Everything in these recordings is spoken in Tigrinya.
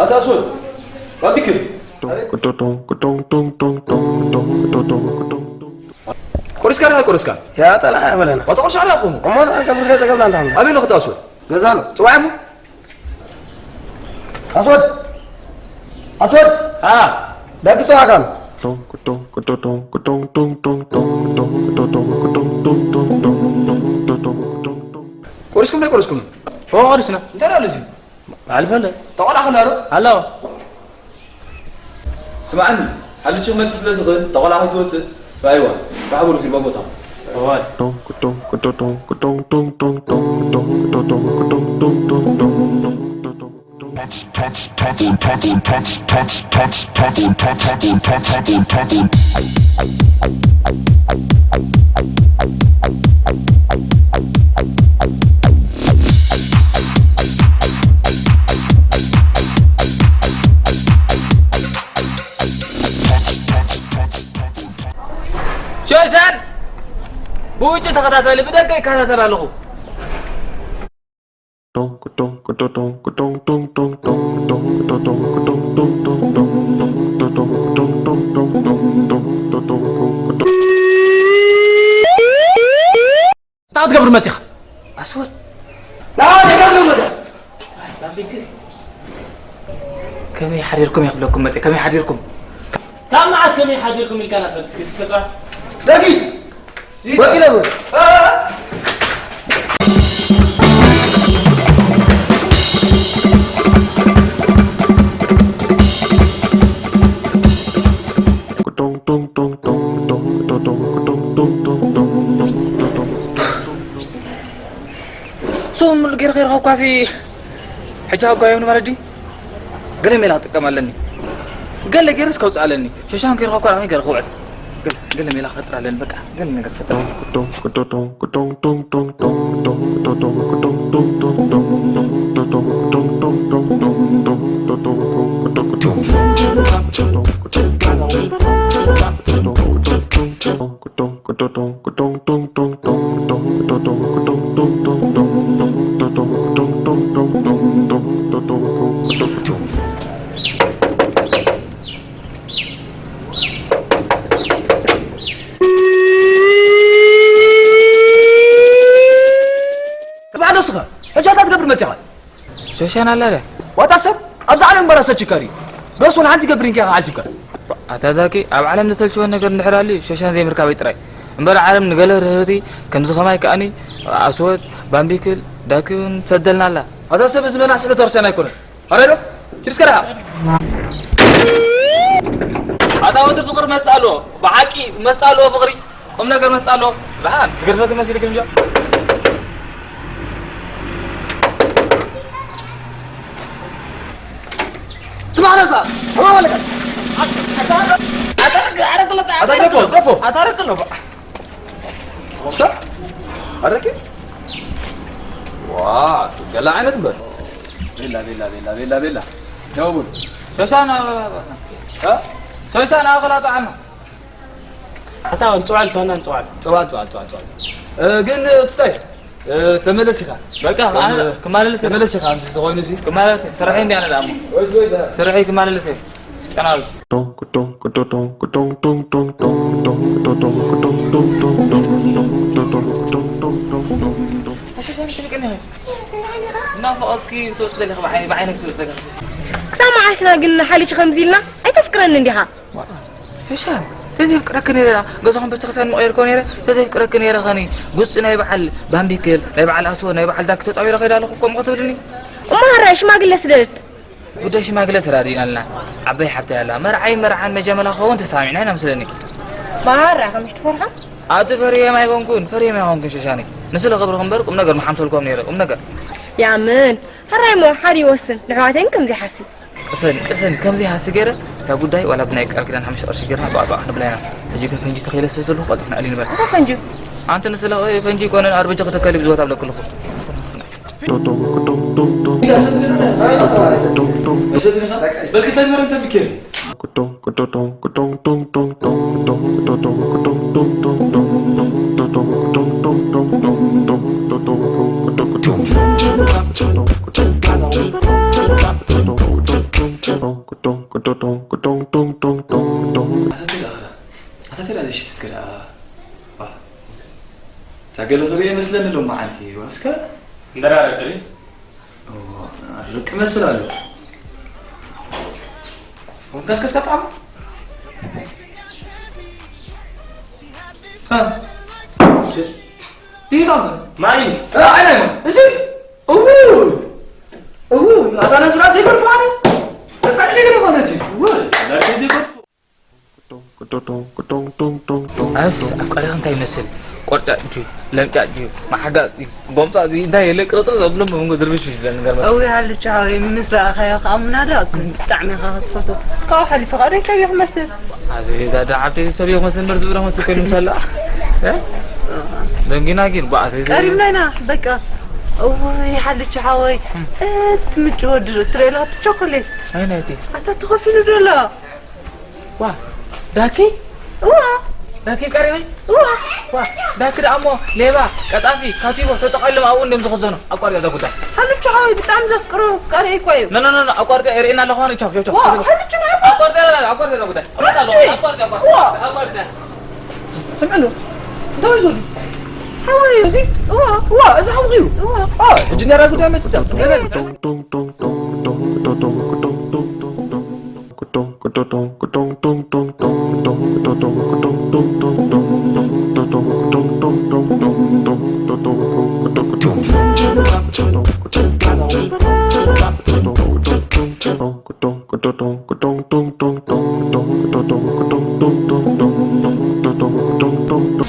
ኣታ ኣስወድ፣ ባቢክል። ቆሪስካ ዲኻ ቆሪስካ? ያ ጠላዕ በለና። ዋታ ቁርሻ ዲኹም? እሞ ንዓካ ቁርሻ ጸገብና እንታ ሓምና። ኣበይ ኣለኹ ኣታ ኣስወድ? ገዛ ኣሎ። ጽዋዕ እሞ? ኣስወድ! ኣስወድ! ኣ! ዳግቶ ኣካል። ቆሪስኩም ዶ ቆሪስኩም? ኦ፣ ቆሪስና። እንታይ ኣሎ እዚ? ኣልፈለ። ተቆላ ከላ ዶ? ኣሎ። ስማዕኒ፣ ሓልቹ ክመጽእ ስለ ዝኽእል፣ ተቆላ ከይትወጽእ፣ ራእይዋ፣ ራሕቡሉ ኪድ ቦቦታ። እዋይ። ሸሻን ብውጭ ተኸታተሊ፣ ብደገ ይከታተል ኣለኹ። እንታይ ክትገብር መጺኻ? ኣስወድ። ከመይ ሓዲርኩም እየ ክብለኩም መጺእ፣ ከመይ ሓዲርኩም? ካብ መዓስ ከመይ ሓዲርኩም ኢልካ ናትፈልጥ? እስከ ጽባሕ። ደጊ! ወኪለ ጉድ! ሶም ሙሉ ገይረ ከይረኸብኳሲ፣ ሕጂ ሃጓዮም ንባረዲ። ገለ ሜላ ክጥቀም ኣለኒ። ገለ ገይረስ ከውፅእ ኣለኒ። ሸሻን ከይረኸብኳ ንዓይ ገለ ክውዕል። ገለ፣ ገለ ሜላ ክፈጥር ኣለኒ። በቃ፣ ገለ ነገር ክፈጥር። ባዕዶ ስኻ ሕጂ እንታይ ትገብር መጺኻ? ሸሻን ኣላ ድያ? ዋታ ሰብ ኣብዚ ዓለም እምበር ኣሰችካሪ። ዶስ እውን ሓንቲ ገብር እንኪያ ሓሲብካ። ኣታ ዛኪ፣ ኣብ ዓለም ዘሰልችወን ነገር እንድሕር ኣልዩ፣ ሸሻን ዘይምርካበይ ጥራይ። እምበር ዓለም ንገለ ርህርቲ፣ ከምዚ ኸማይ ከኣኒ፣ ኣስወድ፣ ባምቢክል፣ ዳኪ እውን ትሰደልና ኣላ። ኣታ ሰብ፣ እዚ መናእሰይ ቤተክርስትያን ኣይኮነን። ኣረ ዶ? ኪድ እስከ ደሓ። ኣታ ወዲ ፍቕሪ መስጣ ኣለዎ። ብሓቂ መስጣ ኣለዎ ፍቕሪ። ቁም ነገር መስጣ ኣለዎ። ደሓን፣ ትገድፈኪ መሲልኪ እንጃ። ስማዕ ነሳ፣ ስማዕ በለካ። ኣታ፣ ኣታ፣ ኣታ፣ ኣታ፣ ኣታ፣ ግረፎ፣ ግረፎ። ኣታ፣ ኣረቂ ኣሎ። እስታ፣ ኣረቂ? ዋ፣ ገለ ዓይነት እምበር። ቤላ፣ ቤላ፣ ቤላ፣ ቤላ፣ ቤላ። ደውል። ሸሻና፣ እ? ሸሻና፣ ኣኸላጣ ዓና። ኣታ፣ እንጽዋል፣ ታና፣ እንጽዋል። ጽዋል፣ ጽዋል፣ ጽዋል፣ ጽዋል። እ፣ ግን፣ ክስታይ፣ እ፣ ተመለስ ኢኻ። በቃ፣ ኣነ ክማለልስ እየ። ተመለስ ኢኻ፣ ኣብዚ ዝኾይኑ እዚ። ክማለልስ እየ። ስርሐይ እንዲ ኣነ ደኣ እሞ። ወይስ፣ ወይስ፣ እ? ስርሐይ ክማለልስ እየ። ጨናዊ። ኣሸሻኒ ትልቅኒ ኢኺ። እናፈቐድኪ ትወጽእ ዘለኺ ብዓይኒ፣ ብዓይኒ ክትወጽእ ዘለኺ። ክሳብ መዓስና ግን ሓሊች ከምዚ ኢልና? ኣይተፍቅረኒ እንዲኻ? ሸሻን፣ ተዘይፍቅረኪ ነይረ፣ ገዛኹም ቤተክርስትያን ምቐየርኮ ነይረ፣ ተዘይፍቅረኪ ነይረ ኸኒ፣ ጉጽ ናይ በዓል ባምቢክል፣ ናይ በዓል ኣስወ፣ ናይ በዓል ዳኪ ተጻዊረ ከይደ ኣለኹ፣ ከምኡ ክትብልኒ? እሞ ሃራይ ሽማግለ ስደደት። ጉዳይ ሽማግለ ተራዲእና ኣለና። ዓባይ ሓብተይ ኣላ፣ መርዓይ መርዓን መጀመላ ክኸውን ተሰማሚዕና ኢና መስለኒ። ባራ፣ ከምሽ ትፈርሖ? ኣቲ ፈሪሄም ኣይኮንኩን፣ ፈሪሄም ኣይኮንኩን ሸሻኒ። ንስለ ክብርኹም እምበር ቁም ነገር ምሓምተልኩም ነይረ፣ ቁም ነገር። ያምን፣ ሃራይ እሞ ሓደ ይወስን፣ ንሕዋተይን ከምዚ ሓሲ። ቅሰን፣ ቅሰን፣ ከምዚ ሓሲ ገይረ፣ እታ ጉዳይ ዋላ ብናይ ቃል ኪዳን ሓሙሽተ ቅርሺ ገይርና ጧዕ ጧዕ ክንብላ ኢና። ሕጂ ግን ፈንጂ ተኸይለ ስለ ዘለኹ ቀልጥፍና ዕሊ ንበል። ኣታ ፈንጂ? ኣንቲ ንስለ ፈንጂ ይኮነን ኣርበጃ ክተከሊ ብዙ ቦታ ኣለኩልኹ። እታ ገለ ዝርኢ ይመስለኒ ሎማዓንቲ። ዋስከ? እንደራረቅሪ። እዎ፣ ርቅ ይመስል ኣሎ። ወንከስከስ ከጣም? እ? ይጣም? ማይ? እ፣ ኣይ፣ ናይ፣ እዚ? እዉ! እዉ! ኣታ ነዚ ራእሲ ይገርፎ ኣነ? ተጻዕኒ ገለ ማለት እዩ። እዎ፣ ራእሲ ይገርፎ። ኣስ ኣፍቃሪኻ እንታይ ይመስል? ቆርጫጭ ድዩ? ለምጫጭ ድዩ? ማሓጋጽ ድዩ? ጎምጻጽ ድዩ? እንታይ የለ ቅርጥር ዘብሎ መንጎ ዝርብሽ ይመስለኒ ገርመ። እውይ ሃልቻ ሓወይ፣ ምስ ረኣኻዮ ከኣ ምናዳ ብጣዕሚ ኢኻ ክትፈትዎ። ካብኡ ሓሊፉ ከኣ ደይ ሰብ እዩ ክመስል። ኣዚ ዳዳ ዓብደይ ሰብ እዩ ክመስል እምበር ዝብሎ መስል ኮይኑ ምሳላ። እ? ደንጊና ጊን ጓዓ፣ እዚ ቀሪብና ኢና በቃ። እውይ ሓልቻ ሓወይ፣ እት ምጭ ወዲ ትሬላ ትቸኮሌት። ኣይ ናይቲ። ኣታ ተኸፊሉ ዶላ። ዋ፣ ዳኪ? እዋ። ዳኪ ቀሪበይ? እዋ። ዋ፣ ዳኪ ደኣ እሞ ሌባ፣ ቀጣፊ፣ ካቲቦ፣ ተጠቓሎም ኣብኡ እንድዮም ዝኽዘኑ። ኣቋርጽ እዛ ጉዳይ። ሃልቻ ሓወይ ብጣዕሚ ዘፍቅሮ ቀሪአ እኮ እዩ። ኖ፣ ኖ፣ ኖ፣ ኖ፣ ኣቋርጽ እየ፣ ርእየና ኣለኹ፣ ቻው፣ ቻው፣ ቻው። ዋ፣ ሃልቻ ሓወይ። ኣቋርጽ እየ፣ ኣቋርጽ እየ እዛ ጉዳይ። ኣመጣ ኣለኹ፣ ሃልቻ። ኣቋርጽ እየ፣ ኣቋርጽ እየ፣ ዋ። ኣቋርጽ እየ። ስምዕሉ፣ እንታይ እዩ ዘሎ? ሓወይ። እዚ? እዋ። እዋ፣ እዚ ሓውኺ እዩ? እዋ። አ፣ ሕጂ ነራ ጉዳይ መጽእ፣ ጽገበል።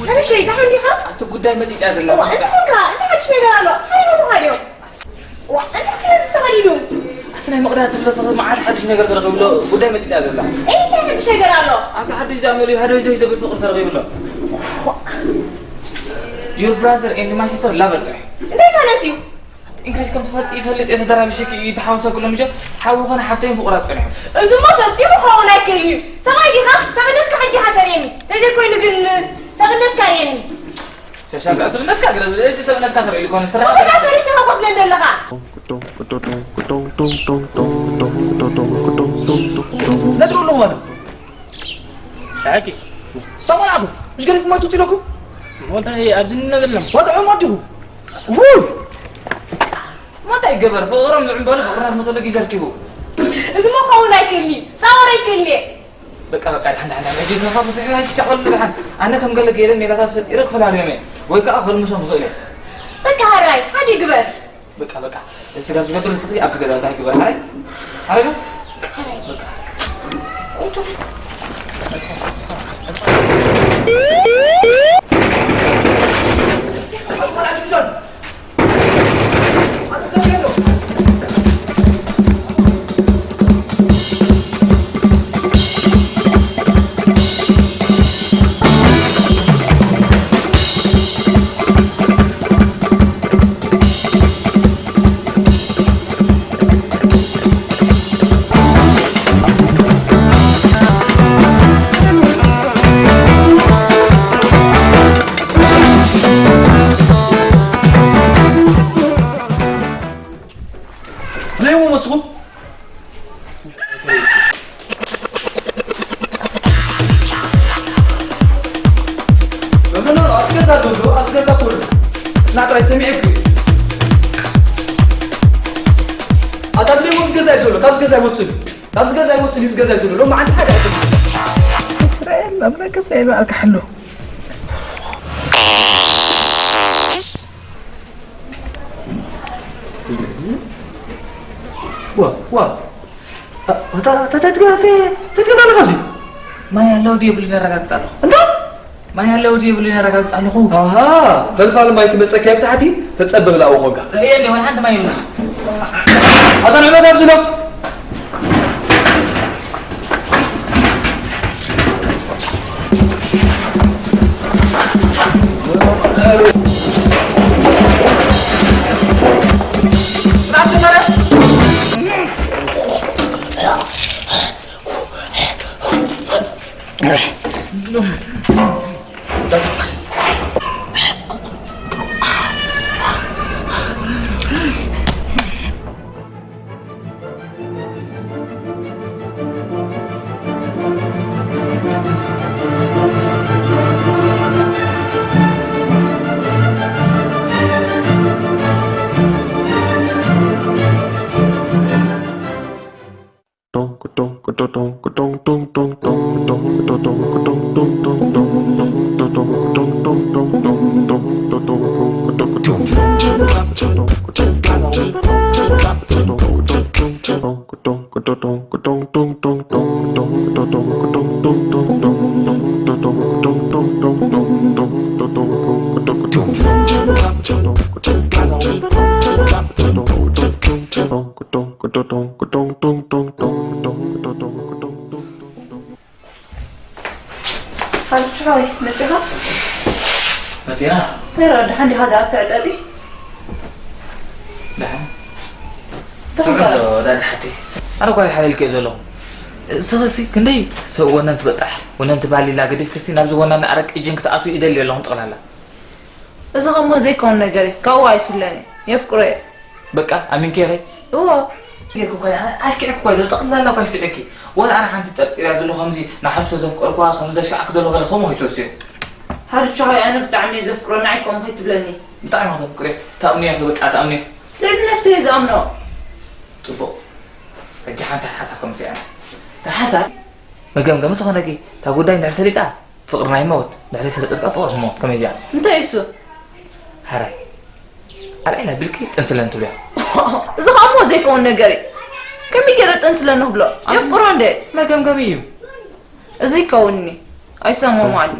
ሓድሽ ደኣ እንዲኻ? ኣቲ ጉዳይ መጢጣ ዘላ። እዋ፣ እንታይ ኮንካ? እንታይ ሓድሽ ነገር ኣሎ? ሓደ ይምኻ ድዮም? ዋ፣ እንታይ ክለዚ ተኸዲኑ? ኣቲ ናይ መቕዳ ትብለ ሰብ መዓት ሓድሽ ነገር ተረኺብሎ ጉዳይ መጢጣ ዘላ። እንታይ ሓድሽ ነገር ኣሎ? ኣቲ ሓድሽ ዝኣመሉ ሃደይ ዘይ ዘብል ፍቕሪ ተረኺብሎ። Your brother and my sister lover ጥራሕ። እንታይ ማለት እዩ? እንግሊዝ ከም ትፈልጥ ይፈልጥ እየ፣ ተደራቢሽኪ እዩ፣ ተሓዋወሰ ኩሎም ምጀ ሓዊ ኾነ ሓብተይን ፍቑራት ጸኒሖም። እዚማ ፈጺሙ ክኸውን ኣይክእልን እዩ። ሰብኣይ ዲኻ? ሰብነትካ ሕጂ ኢኻ ተርእየኒ። ተዘይኮይኑ ግን ሰብነትካ ርእየኒ። ሸሻ ከኣ ሰብነትካ ግለጽ፣ እዚ ሰብነትካ ተርእዩ ኮነ ስራሕ። ሰብነትካ ፈሪሱ ኢኻ ኮፍ ትብል ዘለኻ። ነጥሩ ኣለኹ ማለት። ሓቂ። ተቆላዕኩ። ምሽ ገዲፍኩም ኣይትውጽእ ኢለኩም? ሞልታ ኣብዚ ንነ ዘለም። ወደ ዑም ወዲኹ። ውይ! ሞታ ይገበር፣ ፍቕሮም ዝዕምበሉ ፍቕርና ዝመሰሉ ግዜ ኣርኪቡ። እዚ ሞ ክኸውን ኣይክእልኒ፣ ጻወር ኣይክእልኒ። በቃ፣ በቃ፣ ድሓን፣ ድሓን፣ ድሓን፣ ሕጂ ዝረኸቡ ዝሕን ኣይትሻቐሉ፣ ድሓን። ኣነ ከም ገለ ገለ ሜላታት ፈጢረ ክፈላልዮም እየ። ወይ ከኣ ከልምሶም ይኽእል እየ። በቃ፣ ሃራይ፣ ሓደ ይግበር። በቃ፣ በቃ፣ እዚ ስጋብ ዝገብር ንስኺ ኣብዚ ገዛ እንታይ ይግበር፣ ሃራይ? ሃራይ ዶ? በቃ። ለይዎ መስኹም ኖ፣ ኖ፣ ኖ፣ ኣብዚ ገዛ ኣለዉ፣ ኣብዚ ገዛ እኮ ኣለዉ። ናጥራይ ሰሚዐ እኮ እዩ። ኣታ ድሌዎ ኣብዚ ገዛ እዩ ዘሎ፣ ካብዚ ገዛ ኣይወፅን እዩ። ካብዚ ገዛ ኣይወፅን እዩ፣ ኣብዚ ገዛ እዩ ዘሎ። ሎሚ ዓንዲ ሓደ ኣይወፅን። እስራኤል መምለከት ናይ በዓል ክሓሉ። ዋ፣ ዋ። እንታይ ትገብር ኣለኻ ኣብዚ? ማይ ኣለዎ ድዩ የብሉን የረጋግጽ ኣለኹ። እንታይ? ማይ ኣለዎ ድዩ የብሉን የረጋግጽ ኣለኹ። ኣሃ፣ ፈልፋሊ ማይ ክመጸካ ኣብ ታሕቲ ተጸበብ ላኡ ኾንካ። ርእየ እንዲ ወላ ሓንቲ ማይ የብሉን። ኣታ ንዕበት ኣብዚ ሎ። ሓልቻ ሆይ፣ መጺኻ? መጺና? ተራ፣ ደሓን ዲኻ? ደኣ ትዕጠጢ? ደሓን። እንታይ ስምዑ ዶ፣ ዳ ደሓተይ? ኣነ እኳ ይሓልልኪ እየ ዘለኹ። እስኺ ሲ ክንደይ ሰብ ወነንቲ በጣሕ፣ ወነንቲ ባህሊ ኢላ ገዲፍኪ ሲ ናብዚ ወናኒ ኣረቂ ጅን ክትኣትዊ ይደሊ ኣለኹ ጠቕላላ። እዚ ኸሞ ዘይከውን ነገር እዩ። ካብኡ ኣይፍለን እየ። የፍቅሮ እየ። በቃ፣ ኣሚንኪ ኢኺ? እዎ። ጌርኩ እኮ እየ፣ ኣነ ኣሽኪዕኩ እኮ እየ፣ ጠቕላላ እኮ ኣሽኪዕኪ። ወላ ኣነ ሓንቲ ጠርጢረ እያ ዘለኹ፣ ከምዚ ንሓፍሶ ዘፍቀርኩዋ፣ ከምዚ ዘሽካዕክ ዘሎ ገለ ከምኡ ከይትወስዮ። ሓርቻ ሆይ፣ ኣነ ብጣዕሚ እየ ዘፍቅሮ፣ ንዓይ ከምኡ ከይትብለኒ። ብጣዕሚ እየ ዘፍቅሮ፣ ተኣምንዮ ኢኺ፣ በቃ፣ ተኣምንዮ። ልዕሊ ነብሰይ እየ ዝኣምኖ። ጽቡቕ። ሕጂ ሓንቲ ሓሳብ ከምጽእ ኣነ። እታ ሓሳብ መገምገሚ ትኾነኪ፣ እታ ጉዳይ እንድሕር ሰሊጣ፣ ፍቕሪ ናይ ሞት፣ ድሕሪ ስርቅትካ ፍቕሪ ሞት፣ ከመይ ድያ? እንታይ እሱ? ሓራይ። ኣርኣይና ቢልኪ ጥንስለን ትብልያ። እዚ ኸኣ እሞ ዘይከውን ነገር እዩ። ከመይ ገይረ ጥንስለን ንብሎ? የፍቅሮ እንደ? መገምገሚ እዩ። እዚ ይከውንኒ። ኣይሰማማዓኒ።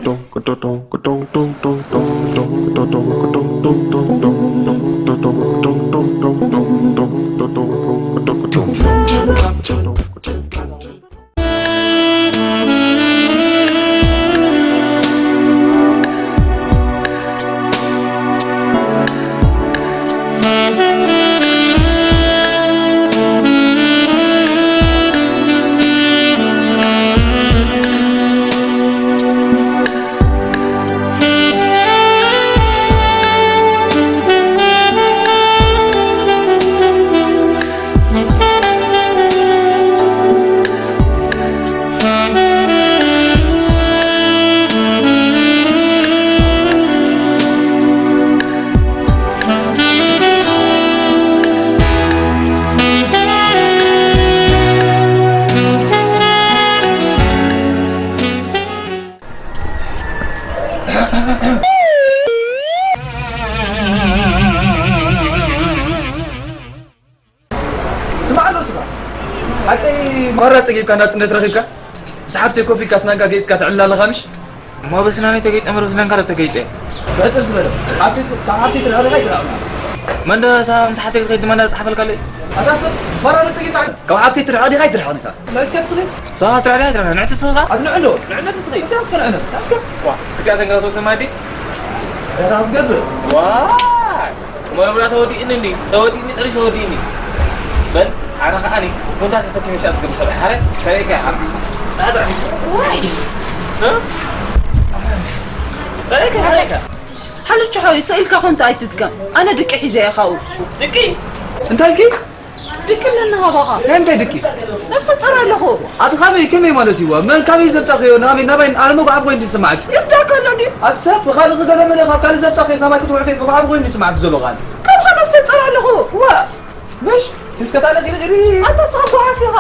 ስማዕ ኣሎ ስኻ። ሓቀይ ማራ ጸጊብካ ናጽነት ረኺብካ? ምስ ሓፍተይ ኮፍ ኢልካ ስናንካ ገይጽካ ትዕልል ኣለኻ ምሽ? እሞ በስናነይ ተገይጸ እምበር በስናንካ ዶ ተገይጸ? ብሕጽር ዝበለ። ሓፍተይ፣ ካብ ሓፍተይ ትርሕርሕ ኣይትርሕቕ። መን ዶ ሳባ ምስ ሓፍተይ ክትኸይድ ድማ እንዳጸሓፈልካ ኣሎ? ኣታ ሰብ ማራ ዶ ጸጊብካ? ካብ ሓፍተይ ትርሕቕ ዲኻ ኣይትርሕቕን ኢኻ? ናይ እስከ ትስኺ? ሳባ ትርሕቕ ዲኻ ኣይትርሕቕን? ንዕቲ ስኻ? ኣቲ ንዕንዶ? ንዕነቲ ስኺ? እንታይ እስከ ንዕነ? እስከ? ዋ፣ ክልቲኣተን ጋር ተወሰን ማዲ? እንታይ ክትገብር? ዋይ! እሞ ነብራ ተወዲእኒ እንዲ፣ ተወዲእኒ፣ ጥርሽ ተወዲእኒ። በል፣ ኣነ ኸዓኒ፣ ኮንታ ተሰኪመ ሻ ትገብር ሰብ፣ ሓረ፣ ከረይካ፣ ሓረ። ጣጣ። ዋይ! እ? ከረይካ፣ ከረይካ። ሓልቻ ሓወይ፣ ስኢልካ ኮንታ ኣይትድገም። ኣነ ድቂ ሒዘ እየ ካብኡ። ድቂ? እንታይ ኢልኪ? ድቂ ኣለና ባኻ። ናይ እንታይ ድቂ? ነብሰ ጾር ኣለኹ። ኣቲ ካበይ፣ ከመይ ማለት እዩ? መን ካበይ ዘምጻኽዮ? ናበይ፣ ናባይ፣ ኣነ መጓዓፍ ኮይኑ ዝስማዓኪ። ይርዳእካ ኣሎ ድዩ? ኣቲ ሰብ፣ ብኻልእ ክገለ መለ ካብ ካልእ ዘምጻኽዮ፣ ናባይ ክትጉዕፊ መጓዓፍ ኮይኑ ዝስማዓኪ ዘሎ ቃል። ካብ ኻልእ ነብሰ ጾር ኣለኹ። ዋ፣ ምሽ፣ እስከ ታለ ጊሪ ጊሪ። ኣታ ስኻ ጓዓፍ ኢኻ።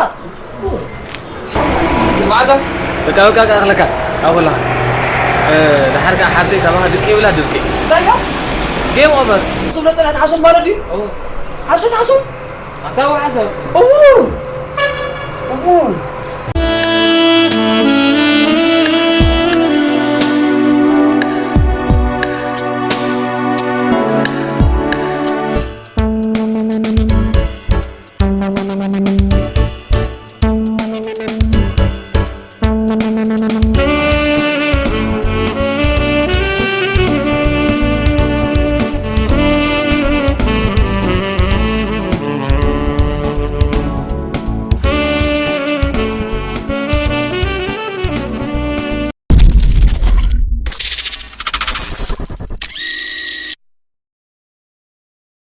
ስማዕታ። በቃ፣ በቃ፣ በቃ፣ ክለካ። ኣኹላ። እ፣ ድሓር ከኣ ሓብተይ ካባኻ ድቂ ይብላ ድርቂ። እንታይ እያ? ጌም ኦቨር። ትብሎ ጸናሕቲ ሓሶት ማለት ድዩ? እዎ። ሓሶት፣ ሓሶት? ኣንታ እዎ ሓሶት። እዎ። እዎ።